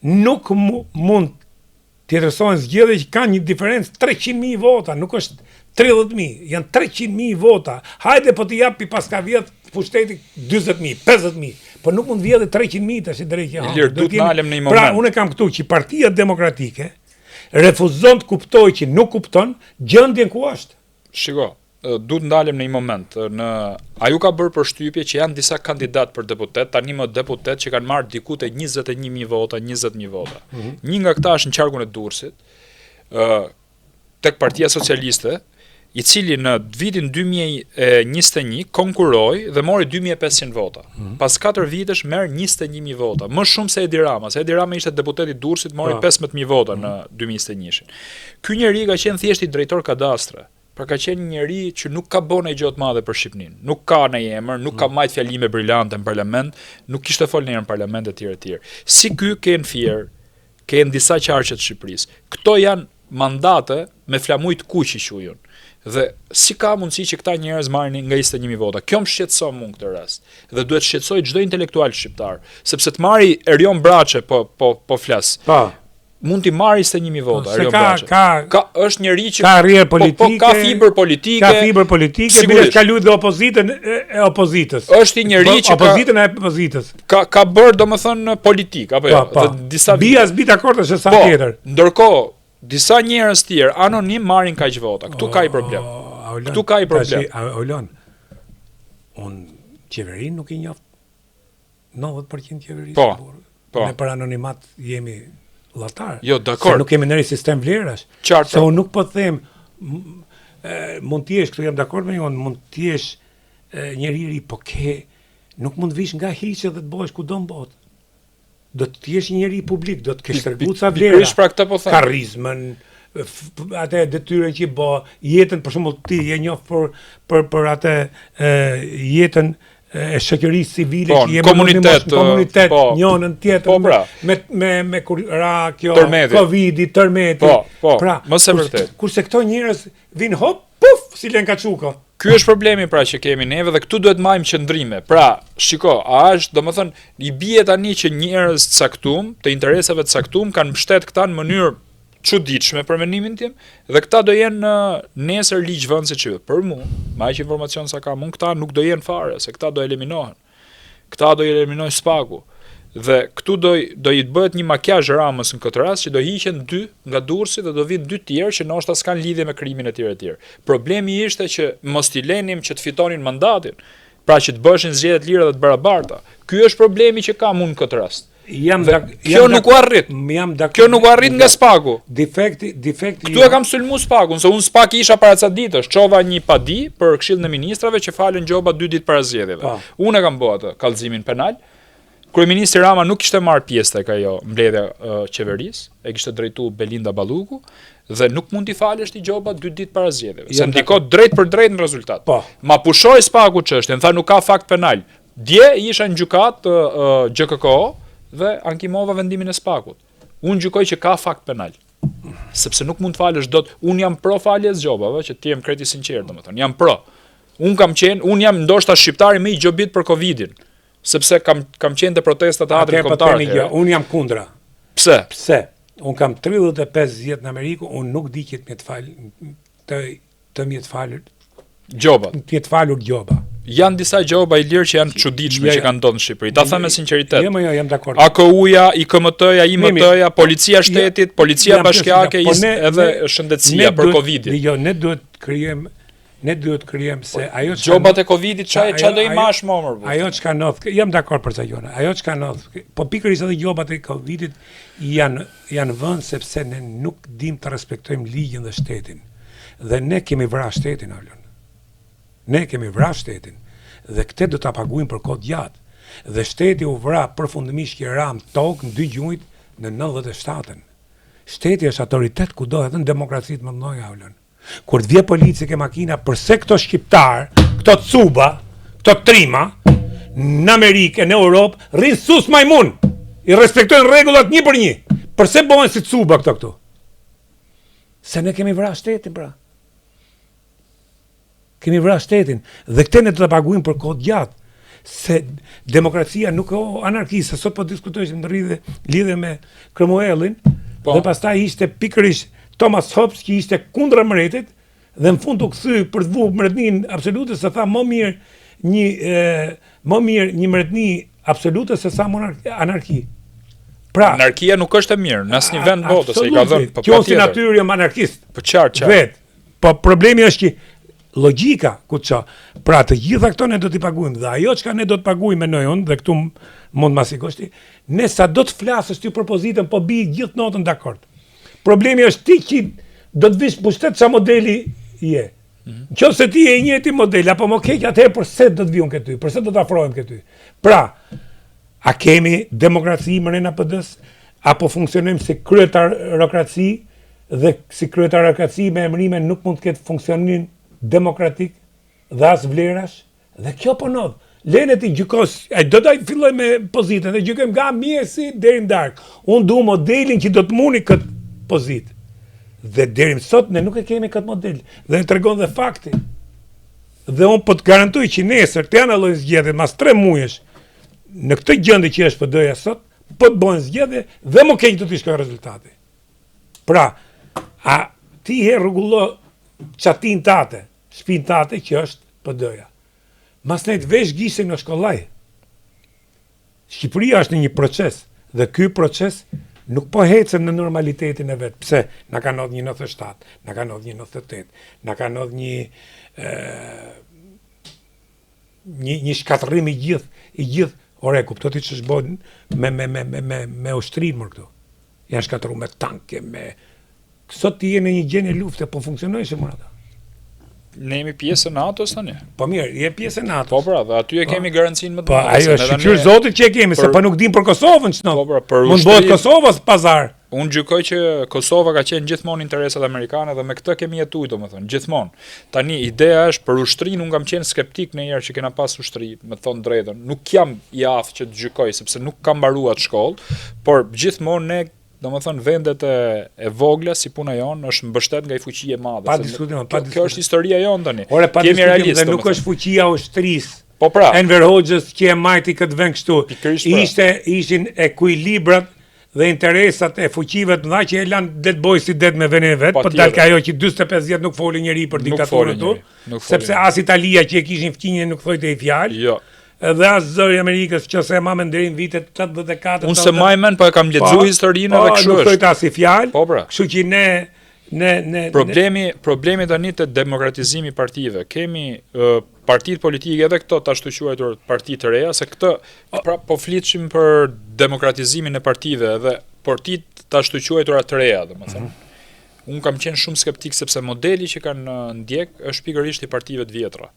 Nuk mund tjetërsohen zgjedhje që kanë një diferencë 300.000 vota, nuk është 30.000, janë 300.000 vota. Hajde po t'i japi paska vjedh pushteti 40.000, 50.000, po nuk mund vjedhë 300.000 tash i drejtë që. Ilir, du të ndalem në një pra, moment. Pra, unë kam këtu që Partia Demokratike refuzon të kuptojë që nuk kupton gjendjen ku është. Shiko, du të ndalem në një moment. Në a ju ka bërë përshtypje që janë disa kandidatë për deputet, tani më deputet që kanë marrë diku te 21000 vota, 20000 vota. Mm -hmm. Një nga këta është në qarkun e Durrësit, ë tek Partia Socialiste, i cili në vitin 2021 konkurroi dhe mori 2500 vota. Mm -hmm. Pas 4 vitesh merr 21000 vota, më shumë se Edi Rama, se Edi Rama ishte deputet i Durrësit, mori 15000 vota mm -hmm. në 2021-shin. Ky njeri ka qenë thjesht i drejtor kadastre. Pra ka qenë një njeri që nuk ka bërë ndonjë gjë të madhe për Shqipërinë. Nuk ka ndonjë emër, nuk ka mm. majt fjalime brillante në parlament, nuk kishte fol ndonjëherë në parlament etj etj. Si ky ke në Fier, ke në disa qarqe të Shqipërisë. Këto janë mandate me flamuj të kuq i quaj unë. Dhe si ka mundësi që këta njerëz marrin nga 21000 vota? Kjo më shqetëson mua në këtë rast. Dhe duhet të shqetësojë çdo intelektual shqiptar, sepse të marri Erion Braçe po po po flas. Po. mund t'i marrë 21000 vota, po, Erion ka, Braçe. Ka, ka është njeri që ka karrierë politike, po, po, ka fibër politike, ka fibër politike, bile ka luajtur dhe opozitën e, e opozitës. Është një njeri po, që opozitën e opozitës. Ka ka bërë domethënë politikë apo jo? Po, po. Dhe disa bia s'bi dakord është sa po, tjetër. Ndërkohë, disa njerëz tjerë anonim marrin kaq vota. Këtu ka një problem. Këtu ka një problem. Tash, Aulon. Un qeverinë nuk i njoh 90% qeverisë. Po. Po. Ne për anonimat jemi llatar. Jo, dakord. Se nuk kemi ndonjë sistem vlerash. Qartë. Se unë nuk po them mund të jesh, këtu jam dakord me ju, mund të jesh njeri i ri, po ke nuk mund të vish nga hiçi dhe të bëhesh kudo në botë. Do të jesh një njeri publik, do të kesh treguar ca vlera. Pikërisht pra këtë po them. Karizmën, atë detyrën që bë, jetën për shembull ti je njoh për për për atë jetën e shoqërisë civile po, që jemi komunitet, në komunitet, po, njënën tjetrën po, pra. me me me kur ra kjo tërmeti. Covidi, tërmeti. Po, po, pra, më se vërtet. Kurse këto njerëz vin hop, puf, si Lenka Çuko. Ky është problemi pra që kemi neve dhe këtu duhet majmë qëndrime. Pra, shiko, a është, domethënë, i bie tani që njerëz të caktum, të interesave të caktum kanë mbështet këta në mënyrë çuditshme për mendimin tim dhe këta do jenë nesër ligjvënësit që për mua, me aq informacion sa kam unë, këta nuk do jenë fare, se këta do eliminohen. Këta do i eliminojë SPAK-u. Dhe këtu do do i bëhet një makiazh Ramës në këtë rast që do hiqen dy nga Durrësi dhe do vinë dy tjerë që ndoshta s'kanë lidhje me krimin etj etj. Problemi ishte që mos t'i lenim që të fitonin mandatin, pra që të bëheshin zgjedhje të lira dhe të barabarta. Ky është problemi që kam unë në këtë rast. Jam dak, kjo nuk u arrit. Jam dakord. Kjo nuk u arrit nga SPAK-u. Defekti, defekti. Këtu e kam sulmu SPAK-un, se unë SPAK isha para ca ditësh, çova një padi për Këshillin e Ministrave që falën gjoba dy ditë para zgjedhjeve. Po. Unë e kam bërë atë kallëzimin penal. Kryeministri Rama nuk kishte marrë pjesë tek ajo mbledhja e qeverisë, e kishte drejtu Belinda Balluku dhe nuk mund t'i falësh ti gjoba dy ditë para zgjedhjeve, se ndikon drejt për drejt në rezultat. Po. Ma pushoi SPAK-u çështjen, tha nuk ka fakt penal. Dje isha në gjykatë GJKKO dhe ankimova vendimin e SPAK-ut. Unë gjykoj që ka fakt penal. Sepse nuk mund të falësh dot. Unë jam pro faljes gjobave, që të jem krejt i sinqertë, domethënë, jam pro. Unë kam qenë, unë jam ndoshta shqiptari më i gjobit për Covidin, sepse kam kam qenë te protestat e Teatrit Atëherë po Kombëtar. themi gjë, unë jam kundra. Pse? Pse? Unë kam 35 vjet në Amerikë, unë nuk di që të më të fal të të më jetë falur gjoba. Të jetë falur gjoba. Janë disa gjoba Ilir që janë të çuditshme që kanë ndodhur në Shqipëri. Ta them me sinqeritet. Jo, jo, jam dakord. AKU-ja, IKMT-ja, IMT-ja, Policia e Shtetit, Policia Bashkiake, po edhe shëndetësia për Covidin. Jo, ne duhet të krijojmë ne duhet të krijojmë se po, ajo çka gjobat e Covidit ça ça do i mash më më. Ajo çka ndodh, jam dakord për sa gjëra. Ajo çka ndodh, po pikërisht edhe gjobat e Covidit janë janë vënë sepse ne nuk dim të respektojmë ligjin dhe shtetin. Dhe ne kemi vra shtetin, Aulon. Ne kemi vra shtetin. Dhe këtë do ta paguajmë për kohë të gjatë. Dhe shteti u vra përfundimisht që ra në tokë në dy gjunjët në 97-ën. Shteti është autoritet kudo edhe në demokracitë më të mëdha, Aulon. Kur të vje polici ke makina, përse këto shqiptar, këto cuba, këto trima, në Amerikë e në Europë, rrinë sus majmun, i respektojnë rregullat një për një. Përse bëhen si cuba këto këtu? Se ne kemi vra shtetin pra. Kemi vra shtetin dhe këtë ne do ta paguajmë për kohë të gjatë. Se demokracia nuk o anarki, se sot po diskutojshim në rridhe, lidhje me Cromwellin, po. dhe pastaj ishte pikërisht Thomas Hobbes që ishte kundra mbretit, dhe në fund u kthy për të vu mbretëninë absolute se tha më mirë një e, më mirë një mbretëni absolute se sa monarki, anarki. Pra, anarkia nuk është e mirë në asnjë vend botës, se i ka dhënë po Kjo si natyrë jam anarkist. Po qartë, qartë. Vet. Po problemi është që logjika ku të çon. Pra të gjitha këto ne do t'i paguajmë dhe ajo çka ne do të paguajmë mendoj unë dhe këtu mund ma sigurosh ti, ne sa do të flasësh ti për pozitën po bi gjithë natën dakord. Problemi është ti që do të vish pushtet ça modeli je. Mm -hmm. Qoftë se ti je i njëjti model apo më keq atëherë përse do të vi unë ke ty, përse do të afrohem ke ty. Pra, a kemi demokraci mrena PD-s apo funksionojmë si kryetarokraci dhe si kryetarokraci me emërime nuk mund të ketë funksionim demokratik dhe as vlerash dhe kjo po ndodh. Lene ti gjykos, ai do ta filloj me pozitën dhe gjykojmë nga mëngjesi deri në darkë. Unë du modelin që do të mundi këtë pozitë. Dhe deri më sot ne nuk e kemi këtë model. Dhe e tregon dhe fakti. Dhe unë po të garantoj që nesër të janë zgjedhjet mas 3 muajsh në këtë gjendje që është PD-ja sot, po të bëhen zgjedhje dhe më keq do të shkojë rezultati. Pra, a ti he rregullo çatin tate, shpinë tate që është PD-ja. Masnej të vesh gishtin është kollaj. Shqipëria është në një proces dhe ky proces nuk po ecën në normalitetin e vet. Pse? Na ka ndodhur një 97, na ka ndodhur një 98, na ka ndodhur një ë një një shkatërrim i gjithë i gjithë ore kupto ti ç'është bën me me me me me me ushtrinë më këtu. Janë shkatërruar me tanke, me Sot ti je në një gjendje lufte, po funksionojnë si ata. Ne jemi pjesë e NATO-s tani. Po mirë, je pjesë e NATO-s. Po pra, dhe aty e po. kemi garancinë më të po, madhe. Po ajo është shyqyr Zotit që e kemi, se po nuk dim për Kosovën ç'no. Po pra, për Mund bëhet Kosova pazar. Unë gjykoj që Kosova ka qenë gjithmonë interesat amerikane dhe me këtë kemi jetuar, domethënë, gjithmonë. Tani ideja është për ushtrinë, unë kam qenë skeptik ndonjëherë që kena pas ushtri, me thënë drejtën. Nuk jam i aftë që të gjykoj sepse nuk kam mbaruar atë shkollë, por gjithmonë ne Domethënë vendet e, e vogla si puna jonë është mbështet nga një fuqi e madhe. Pa diskutim, pa diskutim. Kjo është historia jonë tani. Ore pa diskutim dhe nuk është fuqia e ushtrisë. Po pra. Enver Hoxhës që e majti këtë vend kështu. Pra. Ishte ishin ekuilibrat dhe interesat e fuqive të mëdha që e lanë det bojë si det me vendin e vet, po dalë ajo që 45 vjet nuk foli njeri për diktaturën këtu, sepse as Italia që e kishin fqinje nuk thoshte një fjalë. Jo. Edhe as zëri i Amerikës që s'e mban mend deri në vitet 84. Unë s'e maj mend, po e kam lexuar po, historinë po, edhe kështu është. Nuk thotë asnjë fjalë. Po pra. Kështu që ne ne ne problemi ne... problemi tani te demokratizimi i partive. Kemi uh, partitë politike edhe këto të ashtuquajtur parti të reja, se këtë pra po flitshim për demokratizimin e partive edhe partitë të ashtuquajtura të reja, domethënë. Mm -hmm. Unë kam qenë shumë skeptik sepse modeli që kanë ndjek është pikërisht i partive të vjetra.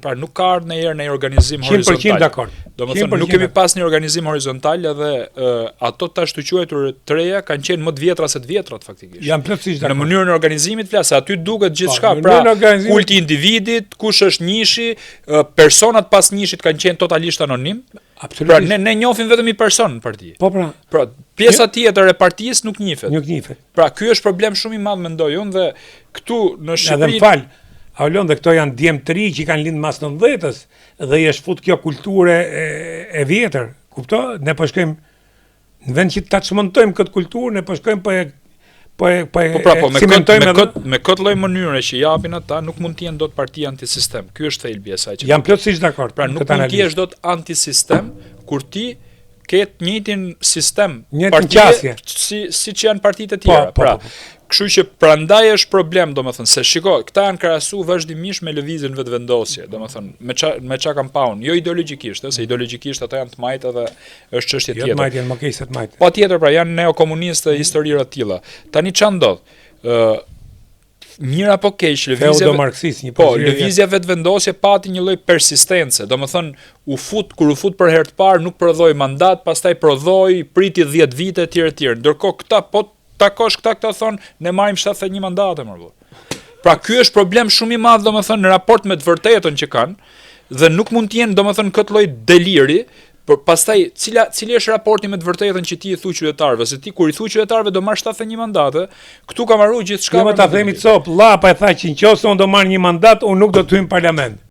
Pra nuk ka ardhur ndonjëherë në një organizim horizontal. 100% dakord. Domethënë nuk kemi pas një organizim horizontal edhe uh, ato të ashtuquajtur të reja kanë qenë më të vjetra se të vjetrat faktikisht. Jam plotësisht dakord. Në mënyrën e organizimit flas, aty duket gjithçka, po, pra kulti i individit, kush është njëshi, personat pas njëshit kanë qenë totalisht anonim. Absolutisht. Pra ne ne njohim vetëm një person në parti. Po pra. Pra pjesa tjetër e partisë nuk njihet. Nuk njihet. Pra ky është problem shumë i madh mendoj unë dhe këtu në Shqipëri. Edhe më fal. Aulon dhe këto janë djem të ri që kanë lind mas 90-ës dhe i është fut kjo kulturë e, e vjetër. Kupto? Ne po shkojmë në vend që ta çmontojmë këtë kulturë, ne po shkojmë po e po e po e po pra, po, me këtë me kët me kët lloj mënyre që japin ata nuk mund të jenë dot parti antisistem. Ky është thelbi i asaj që. Jam plotësisht dakord. Pra nuk mund të jesh dot antisistem kur ti ke të njëjtin sistem partie si siç janë partitë e po, tjera. Po, pra, po, po. kështu që prandaj është problem, domethënë se shiko, këta janë krahasu vazhdimisht me lëvizjen vetëvendosje, domethënë me ça me ça kam pa unë, jo ideologjikisht, ëh, se ideologjikisht ata janë të majtë dhe është çështje jo tjetër. Jo të majtë janë më keq se të majtë. Patjetër pra janë neokomunistë mm. historira të tilla. Tani ça ndodh? Ë mirë apo keq lëvizja marksist një po lëvizja vetëvendosje pati një lloj persistence domethënë u fut kur u fut për herë të parë nuk prodhoi mandat pastaj prodhoi priti 10 vite etj etj ndërkohë këta po takosh këta këta thonë ne marrim 71 mandate më vëlla Pra ky është problem shumë i madh domethënë në raport me të vërtetën që kanë dhe nuk mund të jenë domethënë këtë lloj deliri, por pastaj cila cili është raporti me të vërtetën që ti i thu qytetarëve, se ti kur i thu qytetarëve do marr 71 mandate, këtu ka marrë gjithçka. Jo, ta themi cop, Llapa e tha që nëse unë do marr një mandat, unë nuk do të hyj në parlament.